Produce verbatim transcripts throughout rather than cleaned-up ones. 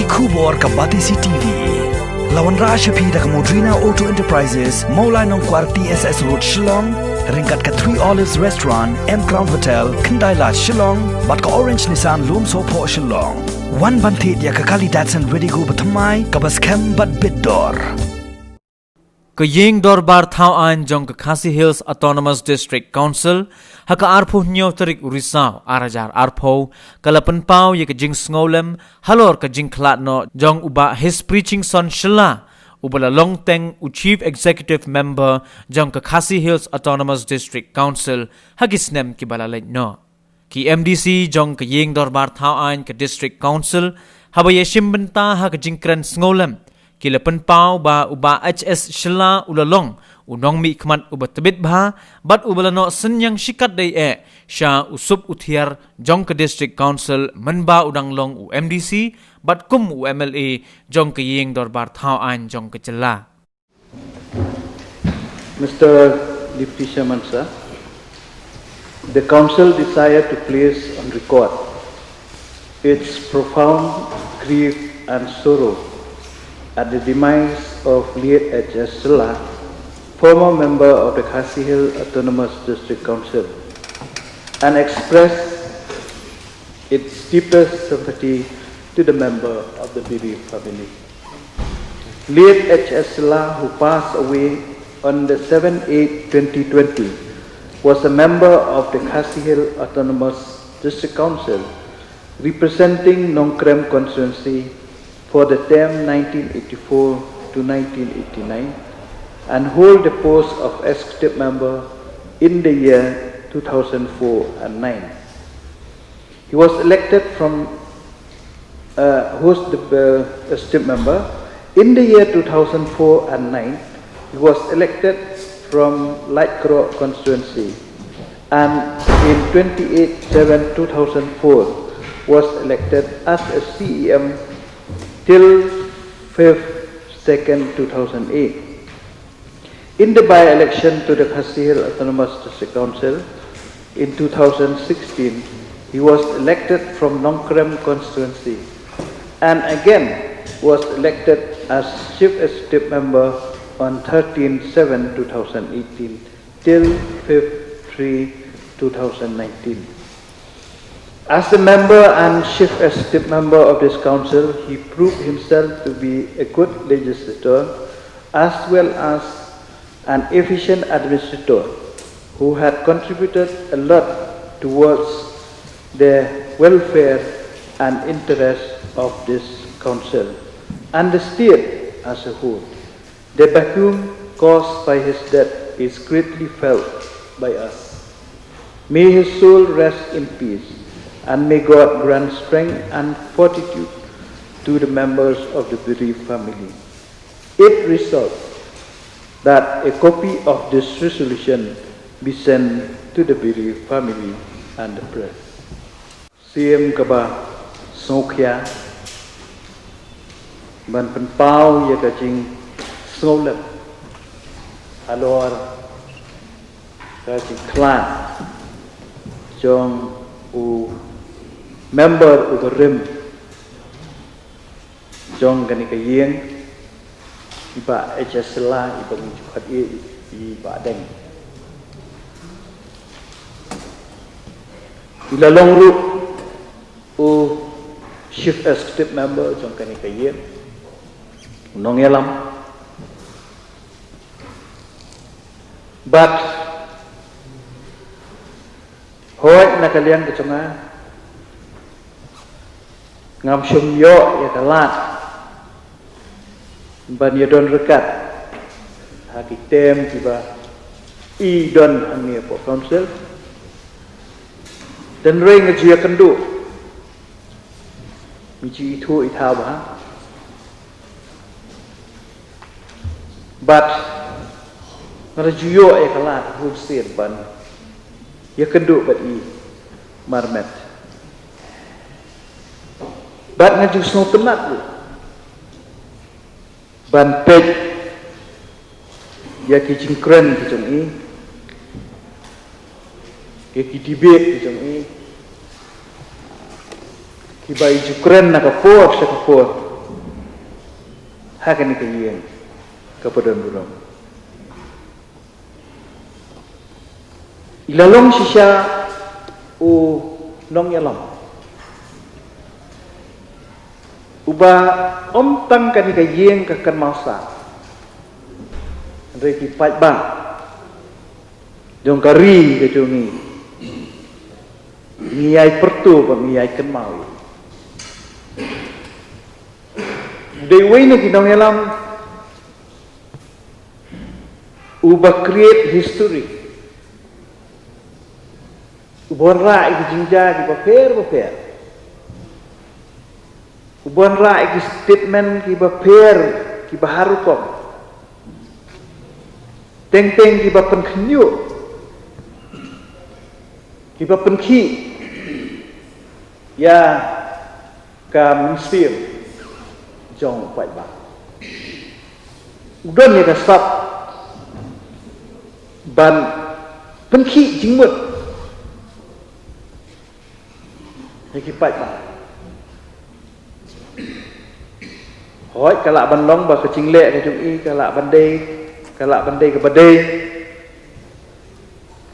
Khubor ka Batesi T V. La wanrah sha phi da ka Modrina Auto Enterprises, Mawlai Nongkwar T S S Road, Shillong, ryngkat ka Three Olives Restaurant, M Crown Hotel, Khyndai Lad, Shillong, bad ka Orange Nissan Lumsohphoh, Shillong. Wan ban thied ïa ka kali Datsun Redigo bathymmai kaba skhem bad bit dor. Ka Ïing Dorbar Thaw Aiñ jong ka Khasi Hills Autonomous District Council, ha ka arphew hynñiew tarik u Risaw, ar hajar arphew, ka la pynpaw ïa ka jingsngewlem halor ka jingkhlad noh jong u Bah Hisprichingson Shylla, uba la long teng u Chief Executive Member jong ka Khasi Hills Autonomous District Council ha ki snem kiba la leit noh. Ki M D C jong ka Ïing Dorbar Thaw Aiñ ka District Council, haba ïashim bynta ha ka jingkren sngewlem, ki la pynpaw ba u Bah H S Shylla u la long u nongmihkhmat uba tbit bha, bad uba la noh synñiang shikatdei eh sha u sup u thiar jong ka District Council mynba u dang long u M D C, bad kum u M L A jong ka Ïing Dorbar Thaw Aiñ jong ka jylla. Mister Deputy Chairman, sir, the Council desire to place on record its profound grief and sorrow at the demise of late H S Shylla, former member of the Khasi Hill Autonomous District Council, and express its deepest sympathy to the member of the bereaved family. Late H S Shylla, who passed away on the seventh eight twenty twenty, was a member of the Khasi Hill Autonomous District Council, representing Nongkrem constituency for the term nineteen eighty-four to nineteen eighty-nine, and hold the post of executive member in the year two thousand four and nine. He was elected from, uh, host the, uh, esteemed member. In the year two thousand four and nine, he was elected from Laitkroh constituency, and in twenty-eight seven two thousand four was elected as a C E M till fifth second two thousand eight. In the by-election to the Khasi Hill Autonomous District Council in two thousand sixteen, he was elected from Nongkrem constituency and again was elected as Chief Executive Member on thirteen seven two thousand eighteen till fifth three two thousand nineteen. As a member and chief executive member of this council, he proved himself to be a good legislator as well as an efficient administrator who had contributed a lot towards the welfare and interests of this council and the state as a whole. The vacuum caused by his death is greatly felt by us. May his soul rest in peace, and may God grant strength and fortitude to the members of the bereaved family. It results that a copy of this resolution be sent to the bereaved family and the press. Siem kaba sngewkhia ban pynpaw ïa ka jingsngewlem halor ka jingkhlad jong u member u barim jong kane ka ïing, i Bah H S Shylla, i ba ngi ju khot ïa i Bah Deng. I la long ruh u Chief Executive Member jong kane ka ïing, u nongïalam. Bad hooid, na ka liang ka jong nga, ngam shym ïoh ïa ka lad ban ïadon ryngkat ha ki term kiba i don hangne hapoh council. Hynrei nga ju ïakynduh, ngi ju ithuh ithaw bha. Bad nga la ju ïoh ïa ka lad hun sien ban ïakynduh bad i marmet. Bad nga ju sngewtynnat ruh ban peit ïa ki jingkren ki jong i, ïa ki debate ki jong i, kiba i ju kren na ka por sha ka por. ha kane ka ïing kaba don burom. I la long shisha u nongïalam uba ym tang kane ka ïing ka kynmaw sah, hynrei ki paidbah jong ka ri ka jong ngi, ngi ïai pyrto bad ngi ïai kynmaw ïa u. Dei uwei na ki nongïalam uba create history, uba wanrah ïa ki jingjia kiba pher ba pher, uba wanrah ïa ki statement kiba pher, kiba har rukom, teng teng kiba pynkhynñiuh, kiba pynkhih ïa ka mynsiem jong u paidbah. U don ïa ka sap ban pynkhih jingmut ïa ki paidbah. Hooid, ka lah ban long ba ka jingleh ka jong i ka lah ban dei, ka lah ban dei kaba dei,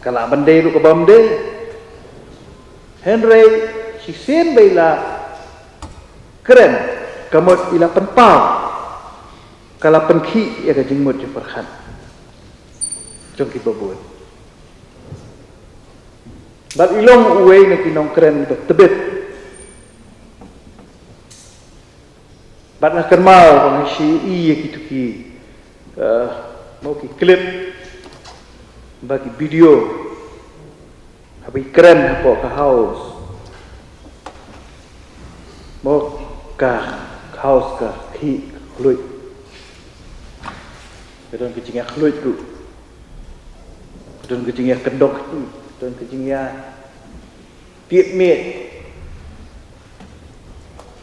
ka lah ban dei ruh kaba ym dei. Hynrei shisien ba i la kren, ka mut i la pynpaw, ka la pynkhih ïa ka jingmut jingpyrkhat jong kiba bun. Bad i long uwei na ki nongkren ba tbit. Bad nga kynmaw ba nga shu ïohi ïa kitu ki, eh, mo ki clip ba ki video haba i kren hapoh ka house. Mo ka house ka khih ka khluit. Ka don ka jingïakhluit ruh. Ka don ka jingïakyndoh, ka don ka jingïa tied miej.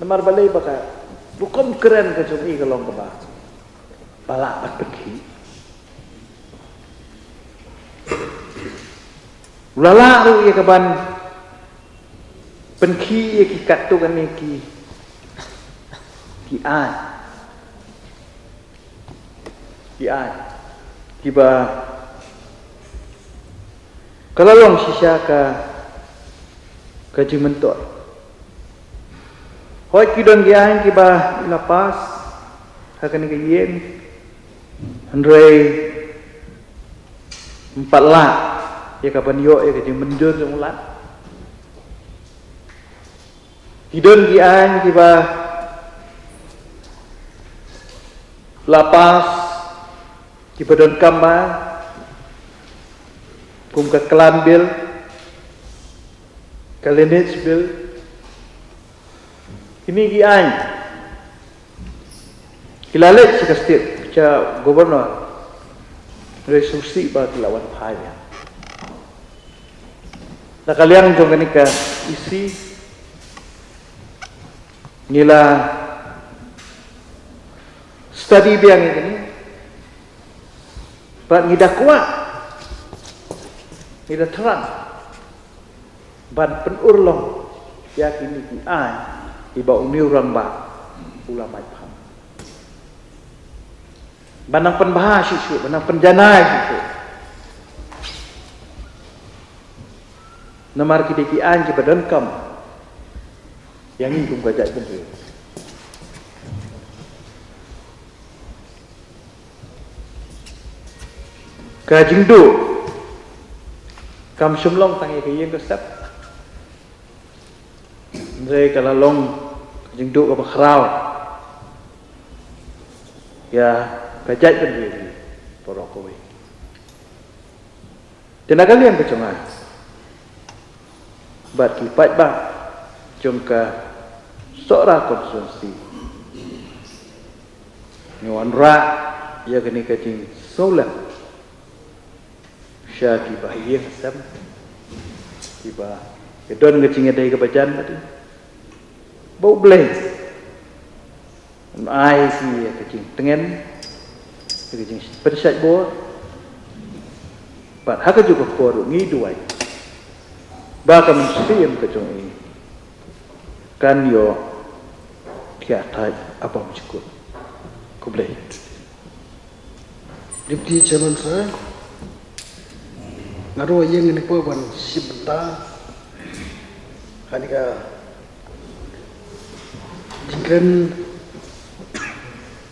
Namar balei? Ba ka rukom kren ka jong i ka long kaba, ba lah ban pynkhih. U la lah ruh ïa ka ban pynkhih ïa ki katto katne ki, ki aiñ. Ki aiñ kiba ka la long shisha ka, ka jingmyntoi. Hooid, ki don ki aiñ kiba i la pass ha kane ka ïing, hynrei ym pat lah ïa ka ban ïoh ïa ka jingmynjur jong u Lat. Ki don ki aiñ kiba la pass, kiba donkam ba, kum ka Clan Bill, ka Lineage Bill. Kine ki aiñ ki la leit sha ka State, sha Governor, hynrei sngewsih ba ki la wan phai biang. Na ka liang jong kane ka E C, ngi la study biang ïa kane, bad ngi da kwah, ngi da thrang ban pynurlong ïa kine ki aiñ kiba une u rangbah u la mait pham. Ban nang pynbha shuh shuh, ban nang pynjanai shuh shuh. Namar ki dei ki aiñ kiba donkam ïa ngi kum ka jaitbynriew. Ka jingduh kam shym long tang ïa ka ïing ka sem, hynrei ka la long ka jingduh kaba khraw ïa ka jaitbynriew baroh kawei. Te na ka liang ka jong nga bad ki paidbah jong ka Sohra constituency, ngi wanrah ïa kane ka jingsngewlem sha kiba ha ïing ha sem, kiba, ki don ka jingïadei kaba jan bad ngi, ba U Blei un ai ïa ki ïa ka jingtngen, ïa ka jingpynshait bor. Bad ha kajuh ka por ruh ngi duwai ba ka mynsiem ka jong i kan ïoh thiah thait ha bymjukut. Khublei. Deputy Chairman Sir, nga ruh ïeng ïa phi ban shim bynta ha kane ka jingkren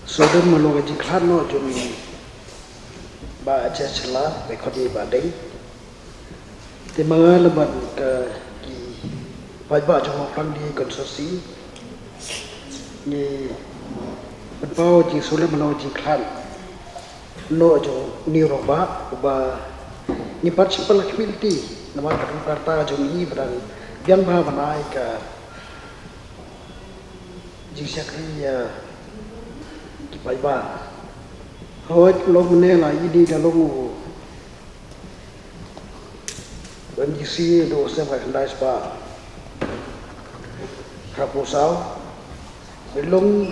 sngewdon halor ka jingkhlad noh jong i Bah Acha Shylla, Bah Khotdi Bah Deng. Te ma nga lem bad ki paidbah jong Mawphlang D constituency ngi pynpaw jingsngewlem halor jingkhlad noh jong une u rangbah uba ngi pat shu pynlait khmih lynti namar ka dei ka rta jong ngi ba dang biang bha ban ai ka jingshakri ïa ki paidbah. Hooid, long mynne la ïohi da long u MDC da u snem khatkhyndai spah khatphewsaw. Ba long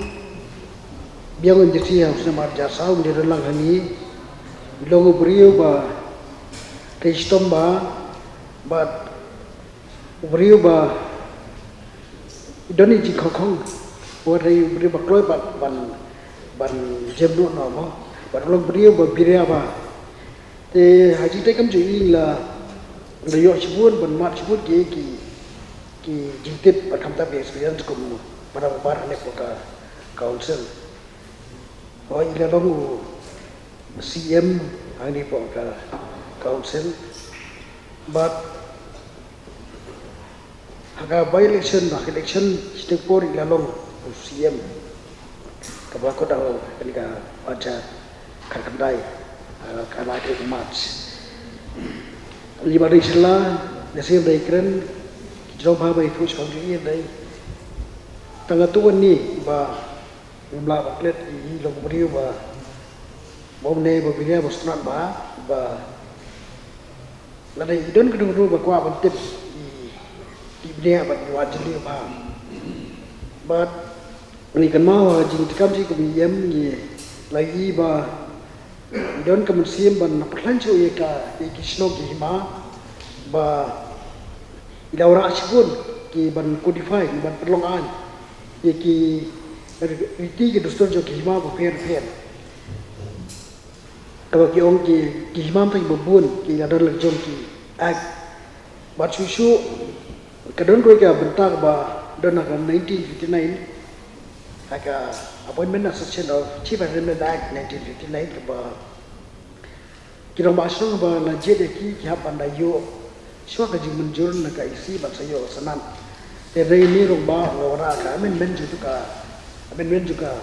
biang u MDC ha u snem arhajar saw, ym dei don lang hangne. Long u briew ba trei shitom bha bad u briew ba don i jingkhongkhong, u dei u briew ba kloi ban ban ban jem noh noh mo. Bad u long briew ba biria bha. Te ha jingtrei kam jong i la la ïoh shibun ban mad shibun ki ki ki jingtip bad khamtam ki experience kum para member hangne hapoh ka council. Hooid, i la long u CEM hangne hapoh ka council. Bad ha ka by-election, ha ka election shiteng por i la long u CEM kaba kut ha kane ka arhajar khatkhyndai, ha ka lai tarik March. I Bah Deng Shylla, lehse ym dei kren ki jrong bha ba ïathuh shaphang jong i, ym dei. Tang katto katne ba ngim lah ban klet, i long u briew ba bym ne ba biria ba sngewtynnat bha ba lada i don ka dungru ba kwah ban tip, i tip bniah bad i wad jylliew bha. Bad ngi kynmaw ha ka jingtrei kam jong i kum i EM, ngi la ïohi ba i don ka mynsiem ban pynlait shuh ïa ka, ïa ki shnong ki hima ba i la wanrah shibun ki ban codify, ki ban pynlong aiñ ïa ki riti ki dustur jong ki hima bapher bapher. Kaba ki ong ki, ki hima mynta kiba bun ki la don la ki jong ki act. Bad shuh shuh ka don kawei ka bynta kaba don ha ka nineteen fifty-nine, ha ka Appointment Association of Chief Arrangement Act nineteen fifty-nine, kaba ki rangbah shnong ba la jied ïa ki, ki hap ban da ïoh shuwa ka jingmynjur na ka EC bad sa ïoh ka Senate. Te hynrei une u rangbah u la wanrah ka amendment jong ka, amendment jong ka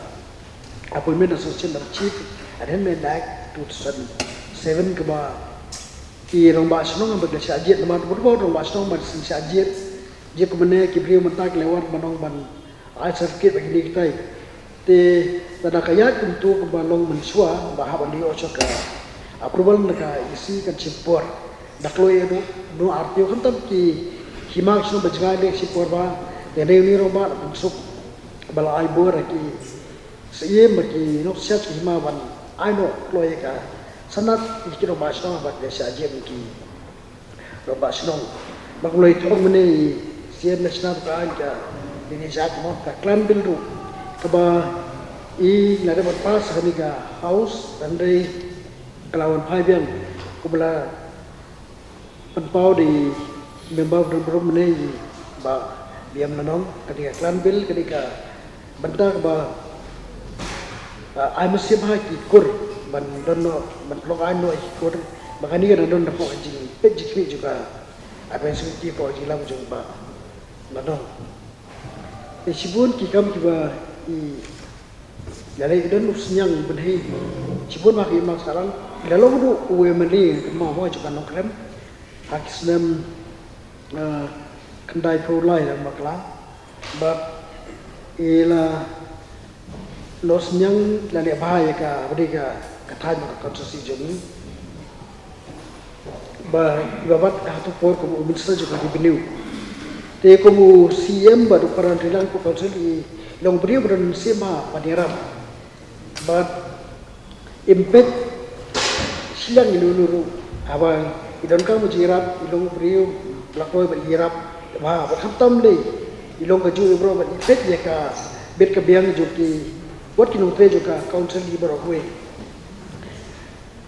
Appointment Association of Chief Arrangement Act two thousand seven, kaba ki rangbah shnong ba ki la shah jied, namar ba u rangbah shnong ba ki la shah jied, jied kumne, ki briew mynta ki la wan ban ong ban ai certificate bad kine kitai. Te lada ka ïaid kumto kaba long mynshuwa ba hap ban ïoh shuwa ka approval na ka EC kan shim por. Da kloi ïa u, u R T O, khamtam ki hima ki shnong ba jngai leh shim por bha. Te hynrei une u rangbah la pynsuk ba la ai bor ha ki Syiem bad ki nongsiat ki hima ban ai noh kloi ïa ka Senate ïa ki rangbah shnong ba ki la shah jied, ki rangbah shnong. Ba kumno i thok mynne i Syiem National ka aiñ ka, ine i jaka mo, ka Clan Bill ruh, kaba i la dep ban pass ha kane ka House, hynrei ka la wan phai biang, kumba la pynpaw da i Member ba don burom mynne, i Bah B M Lynnong, kane ka Clan Bill, kane ka bynta kaba, ah, ai mynsiem ha ki kur ban don noh, ban pynlong aiñ noh ha ki kur, ba kane ka dang don hapoh ka jingpeit jingkhmih jong ka Appointments Committee hapoh ka jingïalam jong i Bah Lynnong. Te shibun ki kam kiba i, ïaleh, i don u synñiang bynhei shibun ha ka imlang sahlang. I la long ruh u MLA, kynmaw mo, jong ka Nongkrem ha ki snem, eh, khyndaiphew lai, lada ngam bakla. Bad i la long synñiang, la leh bha ïa ka, ba dei ka, ka thaiñ bad ka constituency jong ngi. Ba, ba bat ha kato ka por kum u Minister jong ka Revenue. Te kum u CEM bad u para nongtrei lang hapoh Council, i long u briew ba don mynsiem bha ban ïarap. Bad im peit shiliang ïa uno uno ruh. Haba i donkam ka jingïarap, i long u briew ba la kloi ban ïarap. Bad, bad khamtam lei, i long kajuh i baroh bad i peit ïa ka bit ka biang jong ki wat ki nongtrei jong ka council hi baroh kawei.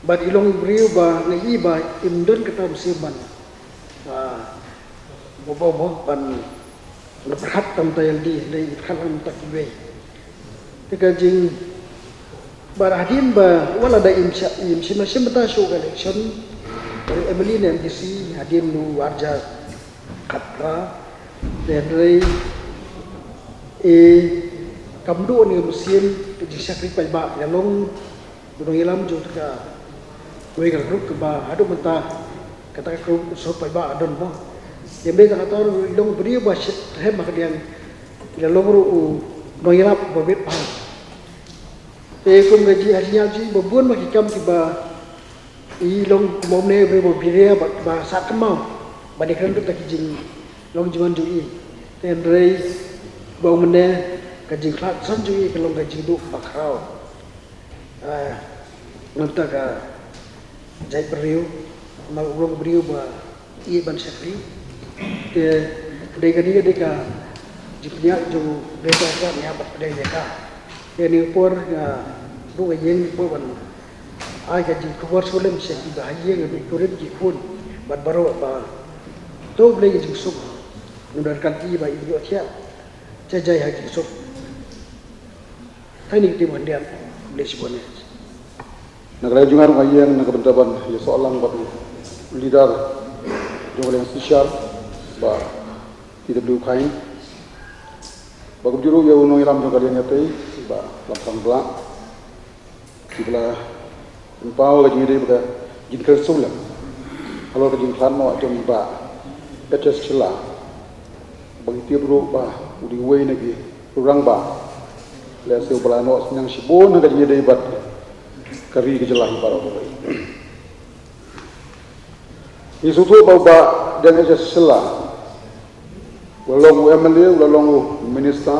Bad i long briew ba nga i ba im don kata mynsiem ban, ah, ba, ba, ba, ban, ban pyrkhat tang mynta ïa lade, lei pyrkhat tang mynta kiwei. Te ka jing, bad hadien ba wat la da im shim, im shim, shim mynta shuh ka election, ka M L A ne M D C, hadien u arja khat ra, te hynrei, eh, kam duh ne mynsiem ka jingshakri paidbah, ïa long u nongïalam jong kata kawei ka group kaba haduh mynta kata ka group suk paidbah ka don mo. Ïa mei kata ka tor u long briew ba shet hem ha ka liang, ïa long ruh u nongïalam ba bit bha. Te kum ka jingïaid jingïaid jong i ba bun ma ki kam kiba i long kum u ne briew ba biria ba, ba sah kynmaw ban ïakren ruh da ki jinglong jingman jong i. Te hynrei ba u mynne ka jingkhlad san jong i ka long ka jingduh ba khraw. Ah, nangta ka jaitbynriew, ma u long briew ba ïeit ban shakri. Te dei kane ka dei ka jingpynïaid jong u Blei, ka ka ïa bad pdeng ïa ka. Te ne por nga ruh nga ïeng ne por ban ai ka jingkhubor sha u Blei sha kiba ha ïing, ha ki kurim ki khun bad baroh ba to Blei ka jingsuk. Ngan don kan ti ba i ïoh thiah. Jai jai ha jingsuk. Thani ki tim handiat, Blei shibun ïa. Na ka liang jong nga ruh nga ïeng na ka bynta ban ïasoh lang bad u leader jong ka liang Sisar, Bah T W Khain. Bad kumjuh ruh ïa u nongïalam jong ka liang ïatei, Bah Lamsang Blah. Kiba la pynpaw ka jingïadei bad ka jingkren sngewlem halor ka jingkhlad noh jong i Bah H S Shylla. Ba ngi tip ruh ba u dei uwei na ki rangbah lehse uba la noh synñiang shibun ha ka jingïadei bad ka ri ka jylla hi baroh kawei. Ngi sngewthuh ba u Bah Deng H S Shylla u la long u M L A, u la long u minister,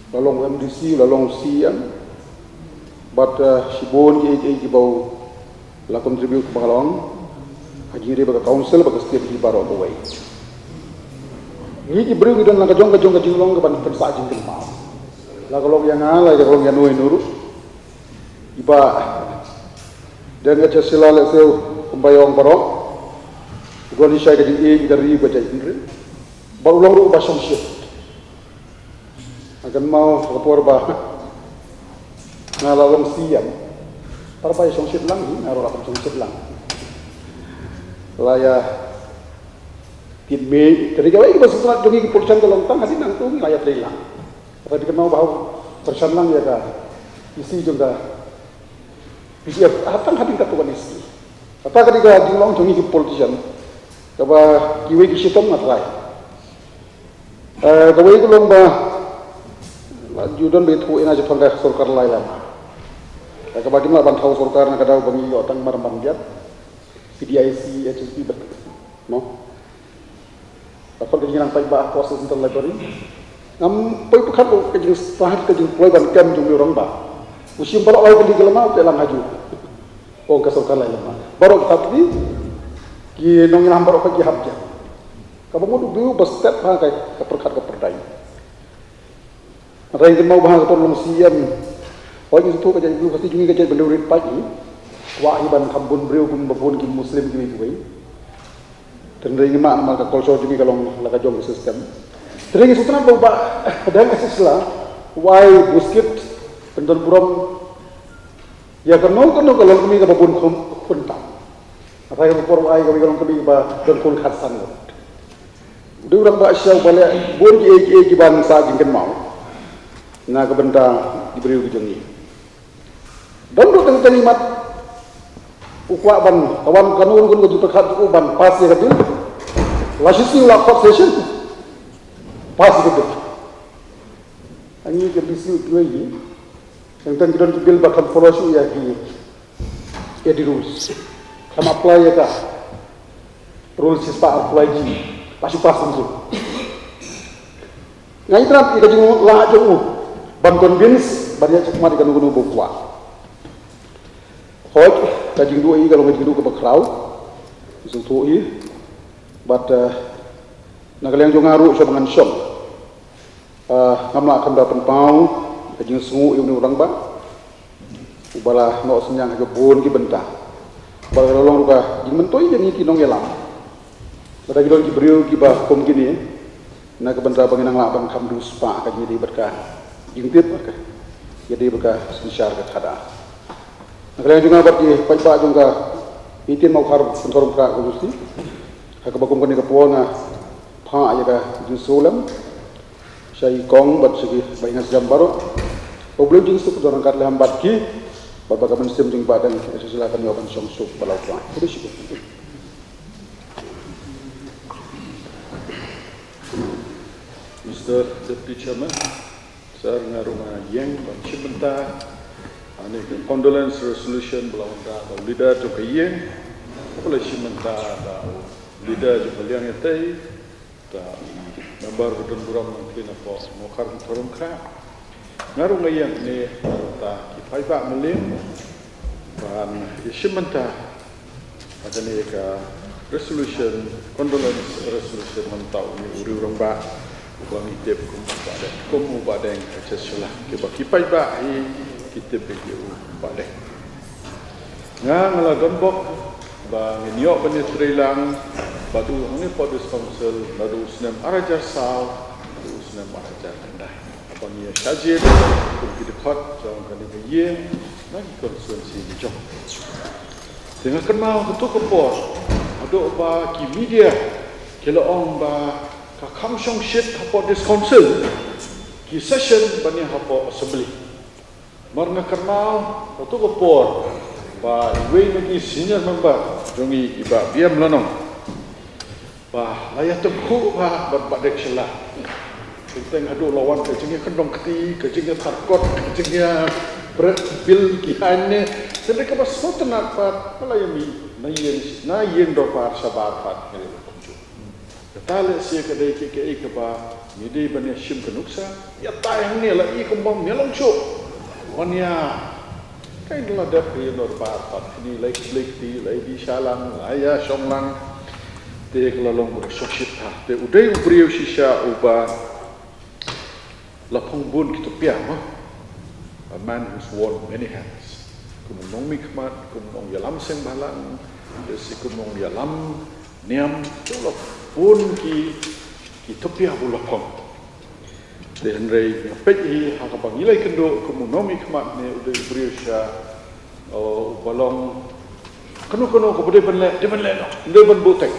u la long u M D C, u la long u C E M. Bad, eh, shibun kiei kiei kiba u la contribute kaba ka long ha jingïadei bad ka council bad ka state hi baroh kawei. Ngi ki briew ngi don la ka jong ka jong ka jinglong kaban pynsah jingkynmaw. La ka long ïa nga, la ka long ïa no ïa no ruh. I Bah Deng H S Shylla lehse kumba ïa ong baroh, u don shai ka jingïeit ka ri ka jaitbynriew. Bad u long ruh uba shongshit. Nga kynmaw ha ka por ba nga la long C E M. Tang ba ïa shongshit lang hi, nga ruh la kam shongshit lang. La ïa tied mih, te dei kawei kaba sngewtynnat jong ngi ki politician ka long tang hadien nangta ngi la ïatrei lang. Kata dei kynmaw ba u pyrshang lang ïa ka E C jong ka P D F, ah, tang hadien katto katne sngi. Kata ka dei ka jinglong jong ngi ki politician. Kaba kiwei ki shitom nga trai. Eh, kawei ka long ba la ju don ba ïathuh ïa nga shaphang ka sorkar lai lama. Kaba kim lah ban thaw sorkar na ka daw ba ngi ïoh tang mar ban biang. P D I C, H S P, bad, no? Ka khot ka jingrang paidbah ha Central Library. Ngam poi pyrkhat ka jingstad ka jingpoi ban kem jong u rangbah. U shim baroh lai tylli ki lama u peit lang ha ju. Ong ka sorkar lai lama. Baroh kita phi ki nongïalam baroh ki hap jam. Kaba mut u briew ba step ha ka, ka pyrkhat ka pyrdai. Hynrei kynmaw ba ha ka por long C E M. Hooid ngi sngewthuh ka jaitbynriew Khasi jong ngi ka jaitbynriew rit paid hi. Kwah hi ban kham bun briew kumba bun ki Muslim kiwei kiwei. Hynrei ngi mad namar ka culture jong ngi ka long la ka jong ka system. Hynrei ngi sngewtynnat ba u Bah Deng H S Shylla u ai buskit, pyndon burom ïa kano kano ka longkmie kaba bun khun, khun tam. Hynrei ka por u ai kawei ka longkmie kaba don khun khatsan ngut. U dei u rangbah shisha uba leh bun kiei kiei kiban sah jingkynmaw na ka bynta ki briew ki jong ngi. Don ruh teng teng i mat u kwah ban ka wan kano kano ka jingpyrkhat u ban pass ïa ka bill. La shisien la khot session pass ïa ka bill. Hangne ka B C u kiwei hi. Teng teng ki don ki bill ba khlem follow shuh ïa ki, ïa ki rules. Khlem apply ïa ka rules shispah arphew lai G. La shu pass kumjuh. Nga ïathuh ïa ka jinglah jong u ban convince ban ïa shakmat ïa kano kano ba u kwah. Hooid ka jingduh ïa ka long ka jingduh kaba khraw. Sngewthuh ïa. Bad, eh, na ka liang jong nga ruh shuwa ba ngan shong, eh, ngam lah khlem da pynpaw ka jingsngew ïa une u rangbah uba la noh synñiang ha ka bun ki bynta. Ba la long ruh ka jingmyntoi ïa ngi ki nongïalam. Lada ki don ki briew kiba kum kine, na ka bynta ba ngin nang lah ban kham duh spah ka jingïadei bad ka jingtip ka ïadei bad ka synshar ka thada. Na ka liang jong nga bad ki paidbah jong ka eighteen Mawkhar Kynthorumkhrah Constituency, ha kaba kum kane ka por nga phah ïa ka jingsngewlem sha i kong bad sha ki ba ïa nga sdang baroh. Ba U Blei jingsuk don ryngkat lem bad ki, bad ba ka mynsiem jong i Bahdeng Shylla kan ïoh ban shong suk ba la u Trai. Khublei shibun. Mister Deputy Chairman, sir, nga ruh nga ïeng ban shim bynta ha kane ka condolence resolution ba la wanrah da u leader jong ka ïing, ba la shim bynta da u leader jong ka liang ïatei, da i member ba don burom nongkren hapoh Mawkhar Kynthorumkhrah. Nga ruh nga ïeng hangne na ka bynta ki paidbah Mylliem ban ïashim bynta ha kane ka resolution, condolence resolution na ka bynta une u rangbah uba ngi tip kum u Bahdeng, kum u Bahdeng Shylla, kiba ki paidbah hi ki tip ïa u Bahdeng. Nga, nga la don bok ba ngin ïoh ban ïatrei lang bad u hangne hapoh District Council naduh u snem ar hajar saw haduh u snem ar hajar khyndai, haba ngi ïa shah jied kum ki dkhot jong kane ka ïing na ki constituency ki jong. Te nga kynmaw kato ka por haduh ba ki media ki la ong ba ka kham shongshit hapoh District Council ki session ban ïa hapoh Assembly. Mar nga kynmaw kato ka por ba iwei na ki senior member jong ngi, i Bah B M Lanong, ba la ïatyngkhuh bha bad Bahdeng Shylla. Teng teng haduh la wan ka jingïakyndong kti, ka jingïatarkot, ka jingïapret bill ki hangne. Teng teng kaba sngewtynnat pat ba la ïa mih na ïing, na ïing dorbar shabar pat. Kata lehse ka dei kaei kaei kaba ngi dei ban ïa shim ka nuksa. Ïa tai hangne la i kumba ym ïa long shuh. Wan ïa, kaei la dep ka ïing dorbar pat, kane la i khublei kti, la i dih shah lang, la ïa shong lang. Te ka la long ba ka shongshit bha. Te u dei u briew shisha uba la phong bun ki tupia, ma. A man who's worn many hats. Kum u nongmihkhmat, kum u nongïalam seng bhalang, lehse kum u nongïalam niam, te u la bun ki, ki tupia ba u la phong. Te hynrei nga peit hi ha kaba ngi la ïakynduh, kum u nongmihkhmat ne u dei u briew shisha, o, uba long kano kano kaba dei ban leh, dei ban leh noh, dei ban buh teng.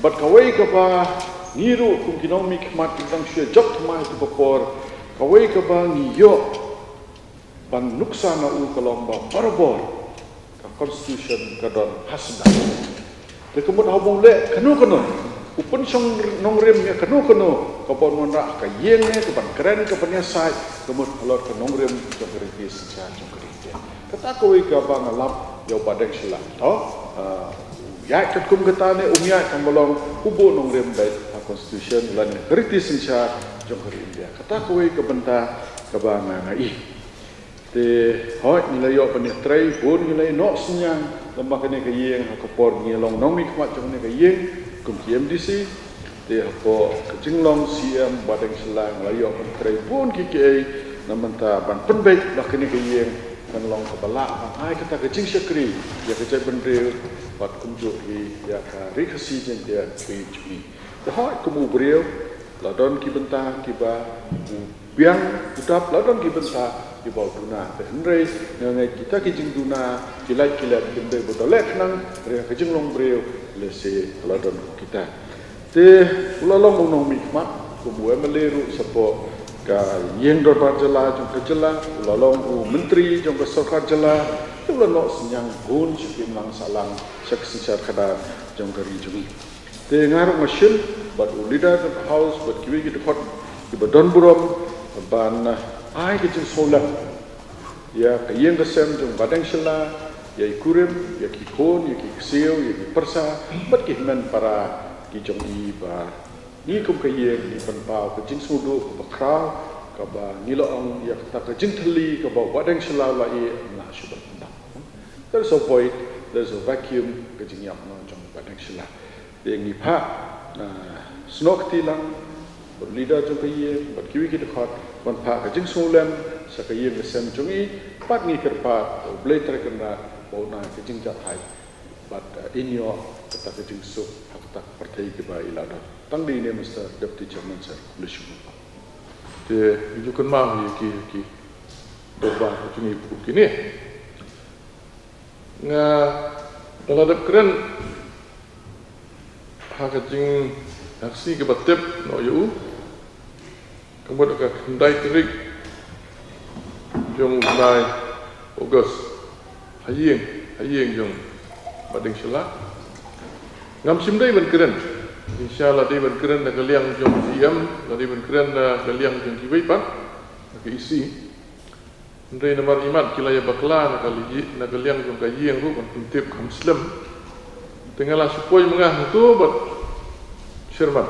Bad kawei kaba ngi ruh kum ki nongmihkhmat ki dang shu ïa jop thymmai ha kata ka por, kawei kaba ngi ïoh ban nuksa na u ka long ba barabor ka constitution ka don ha sdang. Te ka mut haba u leh kano kano, u pynshong nongrim ïa kano kano kaban wanrah ha ka ïing ne kaban kren kaban ïasaid, ka mut halor ka nongrim jong ka riti synshar jong ka ri India. Kata kawei kaba nga lap ïa u Bahdeng Shylla. To, ah, u ïaid katkum kata ne um ïaid, kan ba long u buh nongrim beit ha constitution lane ka riti synshar jong ka ri India. Kata kawei ka bynta kaba nga, nga i. Te hooid, ngi la ïoh ban ïatrei, bun ngi la ïa noh synñiang lem bad kane ka ïing ha ka por ngi long nongmihkhmat jong kane ka ïing kum ki M D C. Te hapoh ka jinglong C M Bahdeng Shylla nga la ïoh ban trei bun kiei kiei na bynta ban pynbeit ba kane ka ïing kan long kaba lah ban ai kata ka jingshakri ïa ka jaitbynriew bad kumjuh hi ïa ka Ri Khasi Jaiñtia Khasi jong ngi. Te hooid, kum u briew la don ki bynta kiba u biang u dap, la don ki bynta kiba u duna. Te hynrei nga ngeit kita ki jingduna ki lait ki lem kim dei ba da leh khnang, hynrei ka jinglong briew lehse la don kita. Te u la long u nongmihkhmat kum u M L A ruh shapoh ka ïing dorbar jylla jong ka jylla, u la long u myntri jong ka sorkar jylla, te u la noh synñiang bun sha ki imlang sahlang, sha ka synshar khadar jong ka ri jong ngi. Te nga ruh nga shim bad u leader jong ka House bad kiwei ki dkhot kiba don burom ban, ah, ai ka jingsngewlem ïa ka ïing ka sem jong Bahdeng Shylla, ïa i kurim, ïa ki khun, ïa ki ksiew, ïa ki pyrsa bad ki hynmen para ki jong i, ba ngi kum ka ïing ngi pynpaw ka jingsngewduh kaba khraw, kaba ngi la ong ïa kata ka jingthylli kaba u Bahdeng Shylla u la ïeh, ym lah shuh ban pyndap. There's a void, there's a vacuum, ka jingïap noh jong Bahdeng Shylla. Te ngi phah, ah, snoh kti lang bad leader jong ka ïing bad kiwei ki dkhot Ban phah ka jingsngewlem sha ka ïing ka sem jong ngi, bad ngi kyrpad ba U Blei Trai Kynrad ba un ai ka jingjahthait bad, eh, in ïoh kata ka jingsuk ha kata ka pyrthei kaba i la don. Tang dei ne Mister Deputy Chairman Sir, khublei shibun. Te ngi ju kynmaw ïa ki, ïa ki dorbar jong ngi bakhraw kine. Nga la dep kren ha ka jing, ha ka sngi kaba tip noh ïa u, ka mut ka khyndai tarik jong u bnai August, ha ïing, ha ïing jong Bah Deng Shylla. Ngam shym dei ban kren, jingshisha la dei ban kren na ka liang jong C M, la dei ban kren na ka liang jong kiwei pat, na ka E C. Hynrei namar imat ki la ïa bakla na ka liang, na ka liang jong ka ïing ruh ban pyntip kham slem. Te nga la shu poi ma nga hangto bad chairman.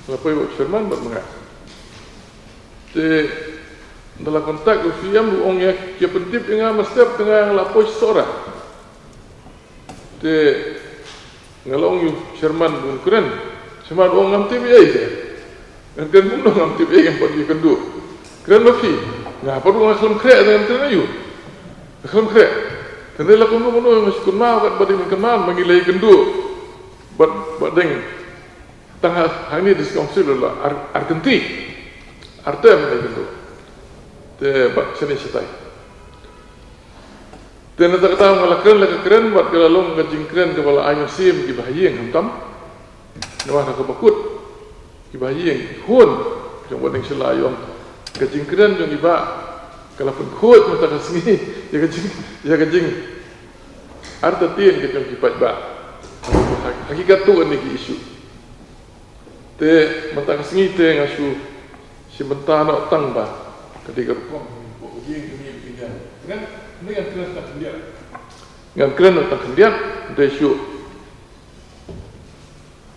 Nga la poi bad chairman bad ma nga. Te ynda la contact u C M u ong ïa ki pyntip ïa nga mynstep, te nga la poi Sohra. Te nga la ong ïa u chairman ba un kren. Chairman u ong ngam tip ei te. Ngan kren kumno ngam tip ei, ngam pat ïakynduh. Kren ma phi. Nga pat ruh nga khlem khreh te ngan kren aïu. Nga khlem khreh. Te hynrei la kumno kumno nga shu kynmaw katba dei ban kynmaw ma ngi la ïakynduh. Bad, bad dang tang ha, hangne District Council la ar, ar kynti. Ar term la ïakynduh. Te bad shane shatai. Te na kata ka daw nga la kren, la ka kren bad ka la long ka jingkren kaba la ai mynsiem kiba ha ïing khamtam. Namar ha kaba kut kiba ha ïing, ki khun jong Bah Deng Shylla, ïong, ka jingkren jong i Bah ka la pynkhuid mynta ka sngi ïa ka jing, ïa ka jingartatien ka jong ki paidbah ha ki katto katne ki issue. Te mynta ka sngi te nga shu shim bynta noh tang ba ka dei ka rukom. Ngan, ngan kren tang khyndiat. Ngan kren tang khyndiat, te shu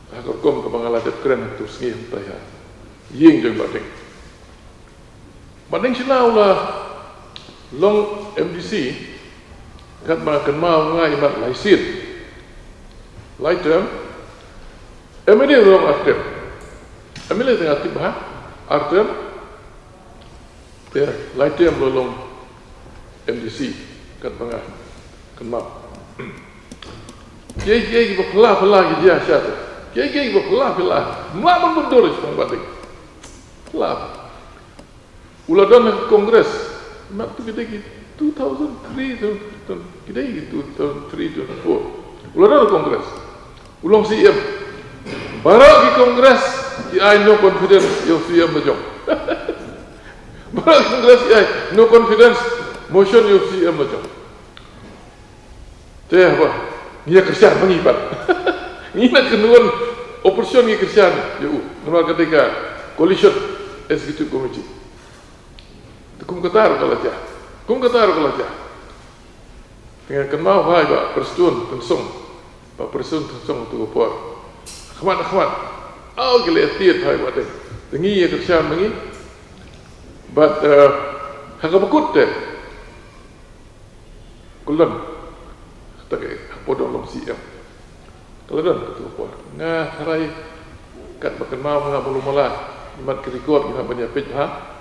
ha ka rukom kaba nga la dep kren ha ka tu sngi mynta ha ïing jong Bah Deng. Bah Deng Shylla u la long M D C, katba kynmaw nga imat lai sien. Lai term. M L A u la long ar term. M L A te nga tip bha, ar term. Te lai term u la long M D C, katba nga kynmaw. Kiei kiei kiba phylla phylla ki jia sha te. Kiei kiei kiba phylla phylla. Mla ban byndur ïa u Bah Deng. Phylla. U la don ha Congress. Mat tu ki dei ki two thousand three, tu, tu, ki dei ki two thousand three, two thousand four. U la don ha Congress. U long C M. Baroh ki Congress ki ai no confidence ïa u C M la jong. Baroh ki Congress ki ai no confidence motion ïa u C M la jong. Te haba ngi ïa kyrshan ma ngi pat. Ngi na kynduh opposition ngi kyrshan ïa u. Namar ka dei ka coalition executive committee. Te kum kata ruh ka la jia. Kum kata ruh ka la jia. Te nga kynmaw bha ïa Bah Prestone Tynsong. Bah Prestone Tynsong tu ka por. Khmat khmat. Aw ki la ïa tied bha ïa Bah Deng. Te ngi ïa kyrshan ma ngi. Bad, eh, ha kaba kut te. Kulon. Kata ka hapoh dong long C M. Ka la don katu ka por. Nga tharai katba kynmaw nga ba lum mala. Imat ki record nga ban ïa peit bha.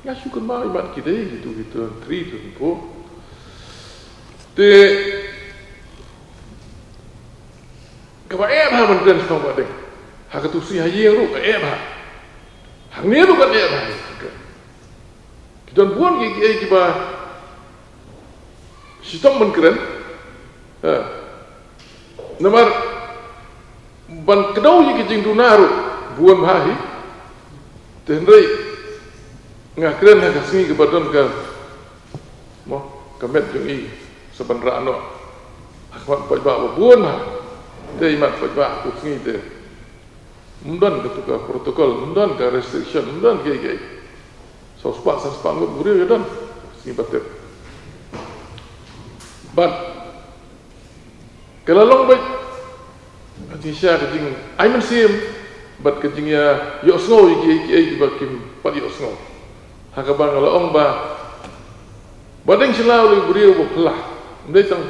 Nga shu kynmaw imat ki dei kitu kitu three tu tu. Te kaba eh bha ban kren sha Bah Deng. Ha katu sngi ha ïing ruh ka eh bha. Hangne ruh ka eh bha. Ki don bun ki, kiei kiba shitom ban kren. Ha. Namar ban kdew ïa ki jingduna ruh bun bha hi. Te hynrei nga kren ha ka sngi kaba don ka, mo, ka met jong i sa ban rah noh ha khmat paidbah ba bun bha. Te imat paidbah ha ka sngi te ym don katu ka protocol, ym don ka restriction, ym don kiei kiei. Saw spah san spah ngut briew ïa don. Sngi ba tip. Bad ka la long beit ka jingshisha ka jingai mynsiem bad ka jingïa ïohsngew ïa kiei kiei kiba kim pat ïohsngew. Ha kaba nga la ong ba Bah Deng Shylla u dei u briew ba phylla. Ym dei tang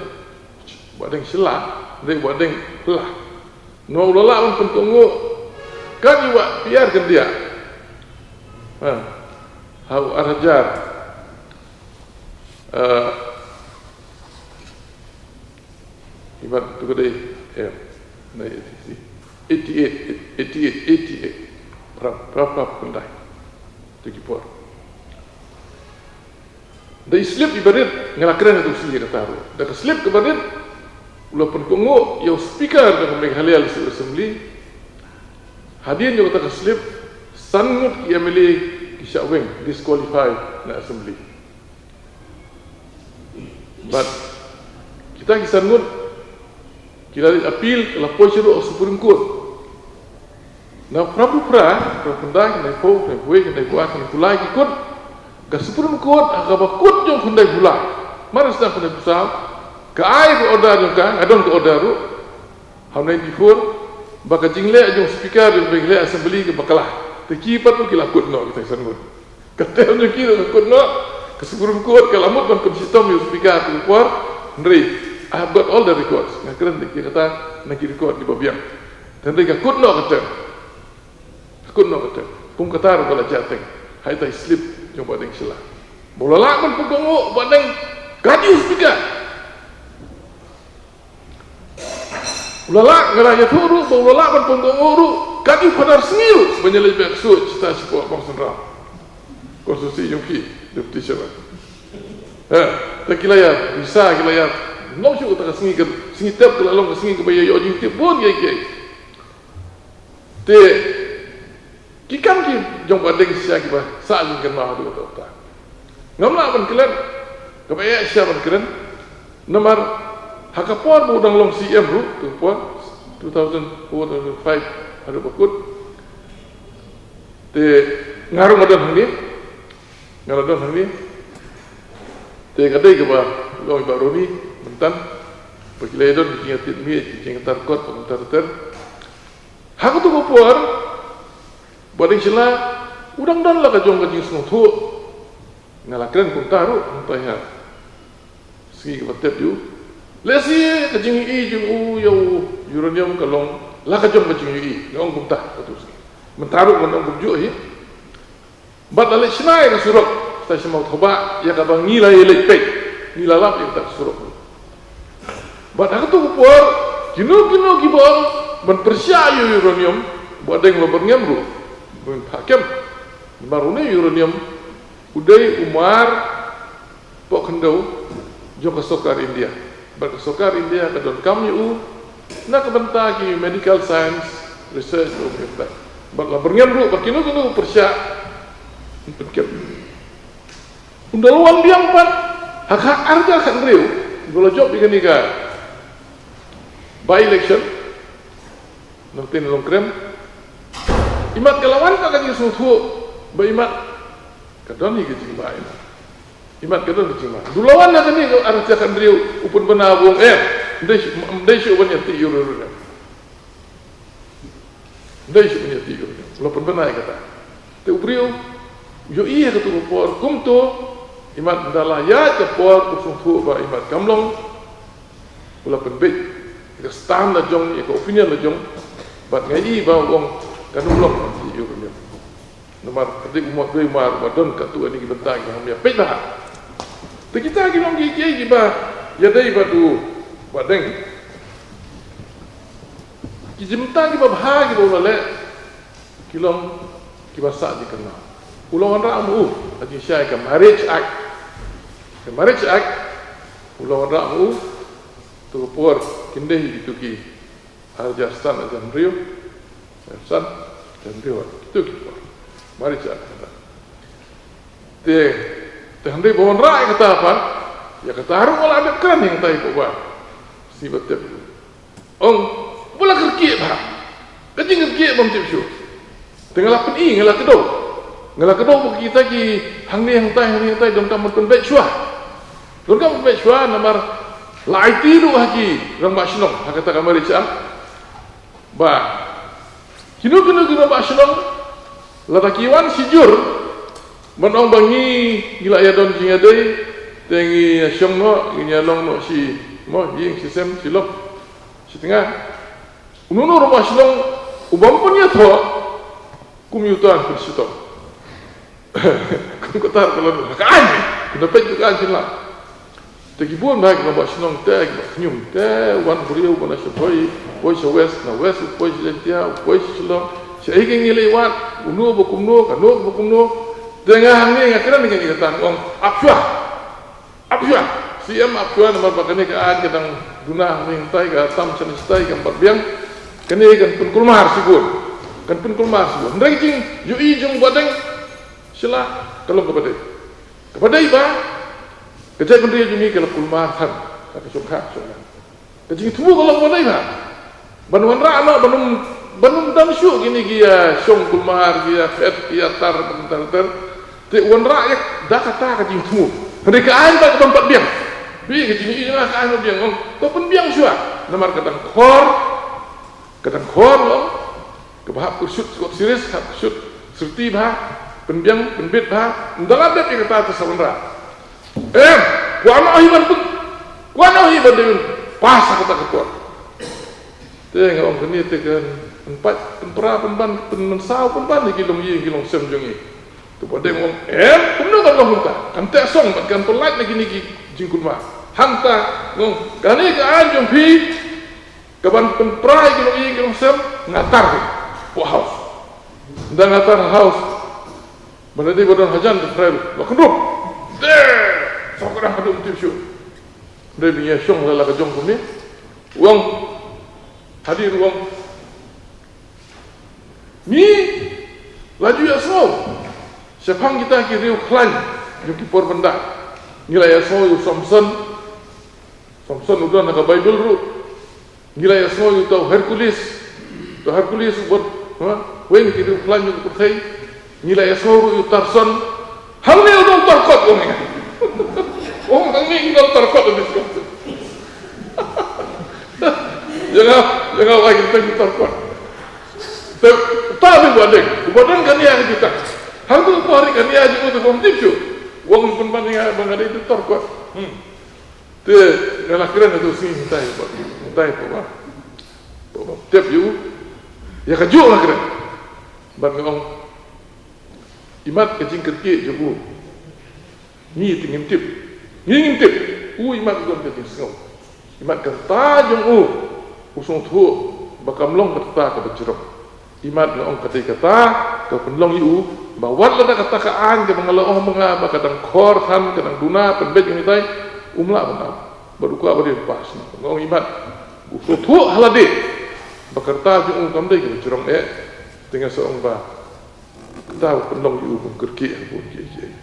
Bah Deng Shylla, ym dei Bah Deng phylla. Namar u la lah ban pynkohnguh kat ïa u Bah P R Kyndiah. Ha. Ha u ar hajar, eh, imat tu ka dei, eh, na eighty-three, eighty-eight, eighty-eight, eighty-eight. Prap, prap, prap, khyndai. Tu ki por. Da i slip iba rit, nga la kren ha tu sngi kata ruh. Da ka slip kaba rit, u la pynkohnguh ïa u speaker jong ka Meghalaya Legislative Assembly. Hadien jong kata ka slip, san ngut ki M L A ki shah weng, disqualify na assembly. Bad kita ki san ngut ki la leit appeal, ka la poi sha ruh Supreme Court. Na phra phew phra, phra phew khyndai, khyndai phew, khyndai phew wei, khyndai phew ar, khyndai phew lai ki kut, ka Supreme Court ha kaba kut jong khyndai phew lai, mar sdang khyndai phew saw, ka ai ka order jong ka, nga don ka order ruh, ha u ninety-four, ba ka jingleh jong speaker jong ka Meghalaya Assembly kaba kylla. Te ki pat ruh ki la kut noh kita ki san ngut. Ka term jong ki ruh ka kut noh, ka Supreme Court ka la mut ban pynshitom ïa u speaker ha ka por, hynrei I have got all the records. Nga kren da ki kata na ki record kiba biang. Hynrei ka kut noh ka term. Ka kut noh ka term. Kum kata ruh ka la jia teng ha ita i slip jong Bah Deng Shylla. Ba u la lah ban pynkohnguh Bah Deng, ka dei u speaker. U la lah, nga la ïathuh ruh ba u la lah ban pynkohnguh ruh, ka dei u Phadar Sngi ruh ban ïaleit beh ksuid shata shapoh Bangsynram constituency jong phi, Deputy Chairman. Ha, te ki la ïa visa, ki la ïa long shuh kata ka sngi, ka sngi tep ka la long ka sngi kaba ïa ïoh jingtip bun kiei kiei. Te ki kam ki jong Bah Deng Shylla kiba sah jingkynmaw haduh katta katta. Ngam lah ban klet, kaba eh shisha ban kren. Namar ha ka por ba u dang long C M ruh, tu por two thousand four, two thousand five, haduh ba kut. Te nga ruh nga don hangne, nga la don hangne. Te ka dei kaba long i Bah Ronnie Mynthan, ba ki la ïa don ki jingïatied miej, ki jingïatar kot, ki jingïatar ter. Ha katu ka por, Bah Deng Shylla u dang don la ka jong ka jingsngewthuh. Nga la kren kumta ruh, kumta ha sngi kaba tep ïa u. Lehse ka jingïohi jong u ïa u uranium ka long la ka jong ka jingïohi, nga ong kumta ha katu sngi. Mynta ruh ngan ong kumjuh hi. Bad la leit shna ïa ka surok, sa sha Mawthoba, ïa kaba ngi la ïaleit peit, ngi la lap ïa kata ka surok. Bad ha katu ka por, kino kino kiba ong ban pyrshah ïa u uranium, Bah Deng u la byrngem ruh ban phah kem. Namar une u uranium u dei u mar poh khyndew jong ka sorkar India. Bad ka sorkar India ka donkam ïa u na ka bynta ki medical science research, u bynta. Bad la byrngem ruh ba kino kino pyrshah, pynkem. Ynda la wan biang pat ha ka ar hajar khathynriew, ba la jop ïa kane ka by election, Nongteng Nongkrem. Imat ka la wan pat ka jingsngewthuh ba imat ka don hi ka jingma, imat ka don ka jingma. Ynda la wan na kane ka ar hajar khathynriew, u pynbna ba u ong em, ym dei shuh, ym dei shuh ban ïatih ïa u uranium. Ym dei shuh ban ïatih ïa u uranium. U la pynbna ïa kata. Te u briew u ïohi ha katu ka por kumto, imat ynda la ïaid ka por u sngewthuh ba imat kam long. U la pynbeit ïa ka stand la jong, ïa ka opinion la jong. Bad nga i ba u ong kan ym long ban ïatih ïa u uranium. Namar ka dei u mot, dei u mar ba don katto katne ki bynta kiba hap ïa peit bha. Te kita ki long kiei kiei kiba ïadei bad u Bah Deng. Ki bynta kiba bha kiba u la leh ki long kiba sah jingkynmaw. U la wanrah ma u ha jingshai ka Marriage Act. Ka Marriage Act u la wanrah ma u. Katu ka por, kine hi kitu ki ar hajar san, ar hajar hynriew, ar hajar san, ar hajar hynriew, kitu ki por. Marriage Act kata. Te, te hynrei ba wanrah ïa kata pat, ïa kata ruh nga la dep kren hangtai, pynban. Sngi ba tep. Ong, ba la kyrkieh bha. Ka jingkyrkieh bym tip shuh. Te nga la pyni, nga la kdew. Nga la kdew ba kita ki hangne hangtai, hangne hangtai, donkam ban pynbeit shuwa. Donkam ban pynbeit shuwa namar la aiti ruh ha ki rangbah shnong ha kata ka Marriage Act. Ba kino kino ki rangbah shnong, lada ki wan shijur ban ong ba ngi, ngi la ïa don jingïadei, te ngin ïa shong noh, ngin ïa long noh shi, mo, ïing shi sem, shi lok, shi tnga. Uno uno u rangbah shnong u bym pynïathoh, kum u tang pynshitom. Kum kata ka long ka aiñ. Kena peit ka aiñ sila. Te ki bun bha ki nongbah shnong te, ki bah khñium te, wan briew ba na sha Bhoi, poi sha West, na West, poi sha Jaintia, poi sha Shillong, sha ei ka ngi lei wad, uno ba kumno, kano ba kumno. Te nga hangne nga kren ka ngi kata ong, ap shuwa. Ap shuwa. C M ap shuwa namar ba kane ka aiñ ka dang duna hangne tai ka tam sha ni tai ka bat biang. Kane kan pynkulmar shibun. Kan pynkulmar shibun. Hynrei jing, ïohi jong Bah Deng. Sila, ka long kaba dei. Kaba dei ba, ka jaitbynriew jong ngi ka la kulmar than, ka shong kha, shong kha. Ka jingthmu ka long kaba dei ba. Ban wanrah noh, ban ym, ban ym dang shuh kine ki ïa shong kulmar, ki ïa phet, ki ïa tar, ban tar, tar. Te wanrah ïa da kata ka jingthmu. Hynrei ka aiñ ba ka ban pat biang. Bi ka jingïohi ka aiñ ba biang, ong, to pynbiang shuwa. Namar ka dang khor, ka dang khor long. Kaba hap kyrsut Scotch Series, hap kyrsut syrti bha, pynbiang, pynbit bha, ynda la dep ïa kata te sa wanrah. Em, kwah noh hi ban pyn, kwah noh hi ban dei ban pass ha kata ka por. Te nga ong kane te kan pynpait, pynpra, pynban, pynmynsaw, pynban ïa ki longïing, ki longsem jong ngi. Te Bah Deng ong, em, kumno kan long hangta? Kan teh song, bad kan pynlait na kine ki jingkulmar. Hangta, nga ong, kane ka aiñ jong phi, ka ban pynpra ïa ki longïing ki longsem, nga tar hi. Pok house. Ynda nga tar house. Ba la dei ba don hajan te trai ruh. Ba kyndup. Te. Sa ka dang kyndup tip shuh. Dei ba ngi ïa shong la la ka jong kumne. U ong. Hadien u ong. Ngi. La ju ïa sngew. Shaphang kita ki riew khlaiñ. Jong ki por ban da. Ngi la ïa sngew ïa u Samson. Samson u don ha ka Baibl ruh. Ngi la ïa sngew ïa uta u Hercules. Uta u Hercules u bad, ha? Weng ki riew khlaiñ jong ka pyrthei. Ngi la ïa sngew ruh ïa u Tarson. Hangne u don tar kot, ong. Ong hangne u don tar kot, ong. Ïa nga, ïa nga, wai, kita u tar kot. Te, ta ni Bah Deng. Bah Deng kan ïa kita. Hangtu u pari kan ïa jong u te bym tip shuh. Ong pynban ïa nga ba nga dei u tar kot. Hmm. Te, nga la kren ha tu sngi, mynta ïa, mynta ïa, papa. Papa, tip ïa u. Ïa kajuh la kren. Bad nga ong. Imat ka jingkyrkieh jong u. Ngi te ngim tip. Ngi ngim tip. U imat u don ka jingsngew. Imat kata jong u. U sngewthuh. Ba kam long kata kaba jrong. Imat nga ong kata kata, ka pynlong ïa u, ba wat lada kata ka aiñ kaba nga la ong ma nga, ba ka dang khor than, ka dang duna, pynbeit ka ngi tai, um lah ban ap. Bad u kwah ba dei pass noh. Nga ong imat, u sngewthuh ha lade, ba ka rta jong u kam dei kaba jrong eh, te nga sa ong ba, kata u pynlong ïa u ban kyrkieh, ban kyrkieh.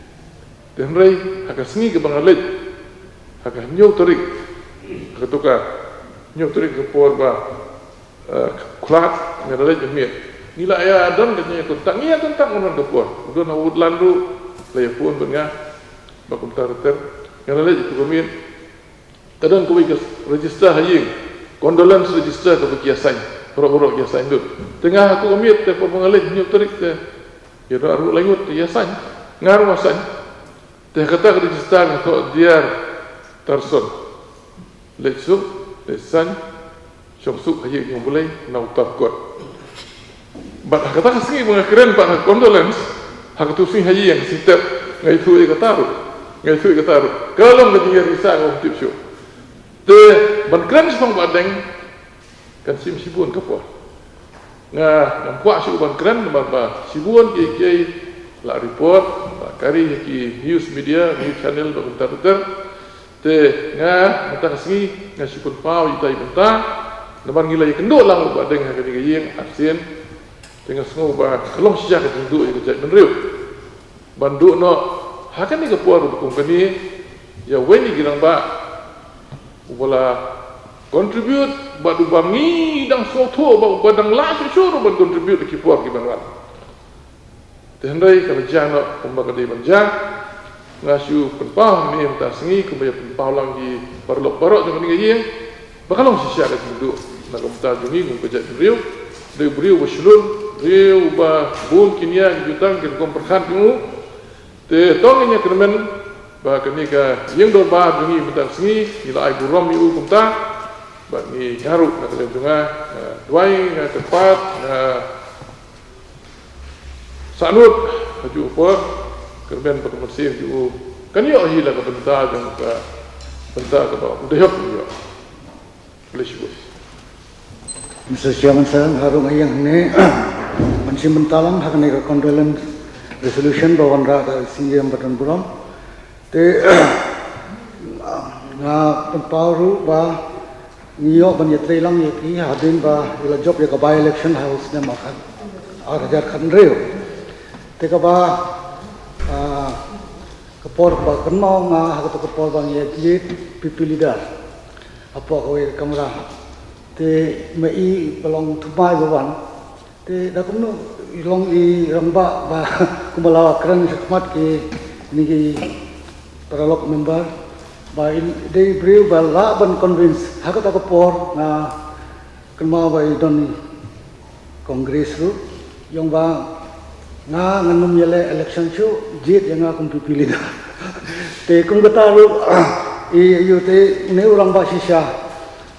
Te hynrei, ha ka sngi kaba nga leit, ha ka hynñiew tarik, ha ka tu ka, hynñiew tarik ka por ba, Eh, khlad, nga la leit ha miet. Ngi la ïa don ka jingïakontak, ngi ïakontak man ka por. U don ha Woodland ruh, la ïa phone bad nga. Ba kumta ter ter. Nga la leit ha tu ka miet. Ka don kawei ka register ha ïing. Condolence register kaba ki ïa sign. Baroh baroh ki ïa sign lut. Te nga ha tu ka miet te por ba nga leit hynñiew tarik te. Ïa don arphew lai ngut te ïa sign. Nga ruh nga sign. Te kata ka register nga thoh Dear Tarson. Leit suk, leit saiñ, shong suk ha ïing jong U Blei, na u tar kot. Bad ha kata ka sngi ba nga kren bad ha condolence, ha katu ka sngi ha ïing, ha ka sngi tep, nga ïathuh ïa kata ruh, nga ïathuh ïa kata ruh. Ka long ka jingïarisa kaba ym tip shuh. Te ban kren shaphang Bah Deng, kan shim shibun ka por. Nga, ngam kwah shuh ban kren namar ba shibun kiei kiei la report, la kari ha ki news media, news channel bad kumta ter ter. Te nga mynta ka sngi nga shu pynpaw ïa ita i bynta. Namar ngi la ïakynduh lang bad Bah Deng ha kane ka ïing arsien. Te nga sngew ba ka long shisha ka jingduh ïa ka jaitbynriew. Ban duh noh ha kane ka por ba kum kane, ïa uwei na ki rangbah uba la contribute bad uba ngi dang sngewthuh ba uba dang lah shuh shuh ruh ban contribute ha ki por ki ban wan. Te hynrei ka la jia noh kumba ka dei ban jia. Nga shu pynpaw hangne mynta sngi kumba ïa pynpaw lang ki paralok baroh jong kane ka ïing. Ba ka long shisha ka jingduh na ka bynta jong ngi kum ka jaitbynriew. Dei u briew ba shlur, briew ba bun ki nia ki jutang ki rukom pyrkhat jong u. Te to ngin ïa kyrmen ba kane ka ïing dorbar jong ngi mynta ka sngi ngi la ai burom ïa u kumta. Bad ngi, nga ruh na ka liang jong nga, nga duwai, nga kyrpad, nga sahnud ha juh u por. Kyrmen ba ka mynsiem jong u kan ïoh hi la ka bynta jong ka bynta kaba u dei hok u ïoh. Khublei shibun. Mister Chairman Sir, nga ruh nga ïeng hangne ban shim bynta lang ha kane ka condolence resolution ba wanrah da C E M ba don burom. Te nga pynpaw ruh ba ngi ïoh ban ïatrei lang ïa ki hadien ba ngi la jop ïa ka by election ha u snem ar hajar khathynriew. Te kaba, ah, ka por ba kynmaw nga ha kato ka por ba ngi ïa jied P P leader hapoh kawei ka kamra. Te ma i ba long thymmai ba wan. Te da kumno i long i rangbah ba kumba la kren shakhmat kine ki paralok member ba i dei briew ba lah ban convince ha kata ka por nga kynmaw ba i don Congress ruh, ïong ba nga ngan ym ïaleh election shuh, jied ïa nga kum P P leader. Te kum kata ruh, i ïoh te une u rangbah shisha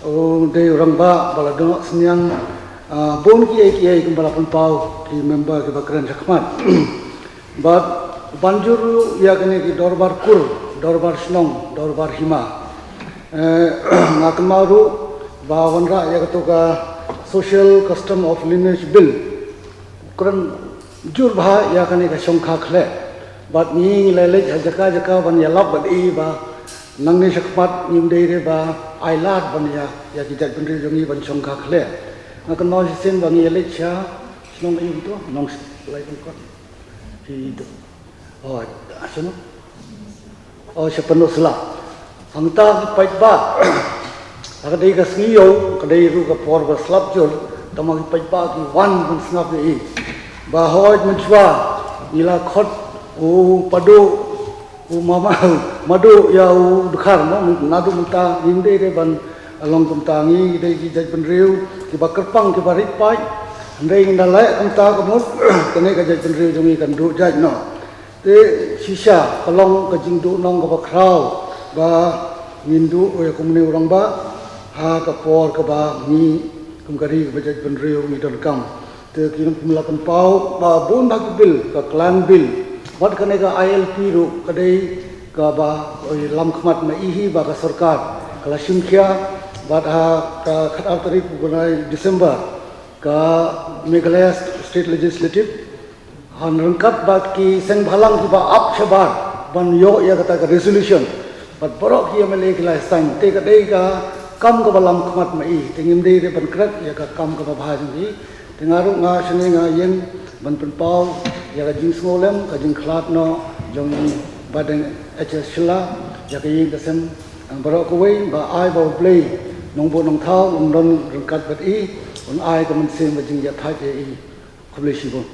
u dei u rangbah ba la dohsniang, ah, bun kiei kiei kumba la pynpaw ki member kiba kren shakhmat. Bad ban jur ruh ïa kine ki dorbar kur, dorbar shnong, dorbar hima. Eh, nga kynmaw ruh ba wanrah ïa kato ka Social Custom of Lineage Bill. Kren jur bha ïa kane ka shongkha khleh. Bad ngi ngi la leit ha jaka jaka ban ïalap bad i ba nangne shakhmat ngim dei re ba ai lad ban ïa, ïa ki jaitbynriew jong ngi ban shongkha khleh. Nga kynmaw shisien ba ngi ïaleit sha shnong ïa u to, Nonglaitlyngkot. Hi to. Oh, sha no? Oh, sha Pynursla. Hangta ki paidbah. Ha ka dei ka sngi ïew, ka dei ruh ka por ba slap jur, tangba ki paidbah ki wan ban sngap ïa i. Ba hooid mynshuwa ngi la khot u Padu, u Mama, Madu ïa u Dkhar mo, naduh mynta ngim dei re ban long kumta, ngi dei ki jaitbynriew kiba kyrpang kiba rit paid. Hynrei ngi da leh kumta ka mut kane ka jaitbynriew jong ngi kan duh jait noh. Te shisha ka long ka jingduhnong kaba khraw ba ngin duh ïa kumne u rangbah ha ka por kaba ngi kum ka ri kaba jaitbynriew ngi donkam. Te ki kum la pynpaw ba bun bha ki bill, ka clan bill bad kane ka I L P ruh ka dei kaba, oi, lam khmat ma i hi ba ka sorkar ka la shim khia bad ha ka khatar tarik u bnai December ka Meghalaya State Legislative, han ryngkat bad ki seng bhalang kiba ap shabar ban ïoh ïa kata ka resolution. Bad baroh ki M L A ki la sign, te ka dei ka kam kaba lam khmat ma i, te ngim dei re ban kret ïa ka kam kaba bha jong i. Te nga ruh nga shane nga ïeng ban pynpaw ïa ka jingsngewlem, ka jingkhlad noh jong i Bah Deng H S Shylla ïa ka ïing ka sem, eh, baroh kawei, ba ai ba U Blei Nongbuh Nongthaw un don ryngkat bad i, un ai ka mynsiem ba jingïathait ïa i. Khublei shibun.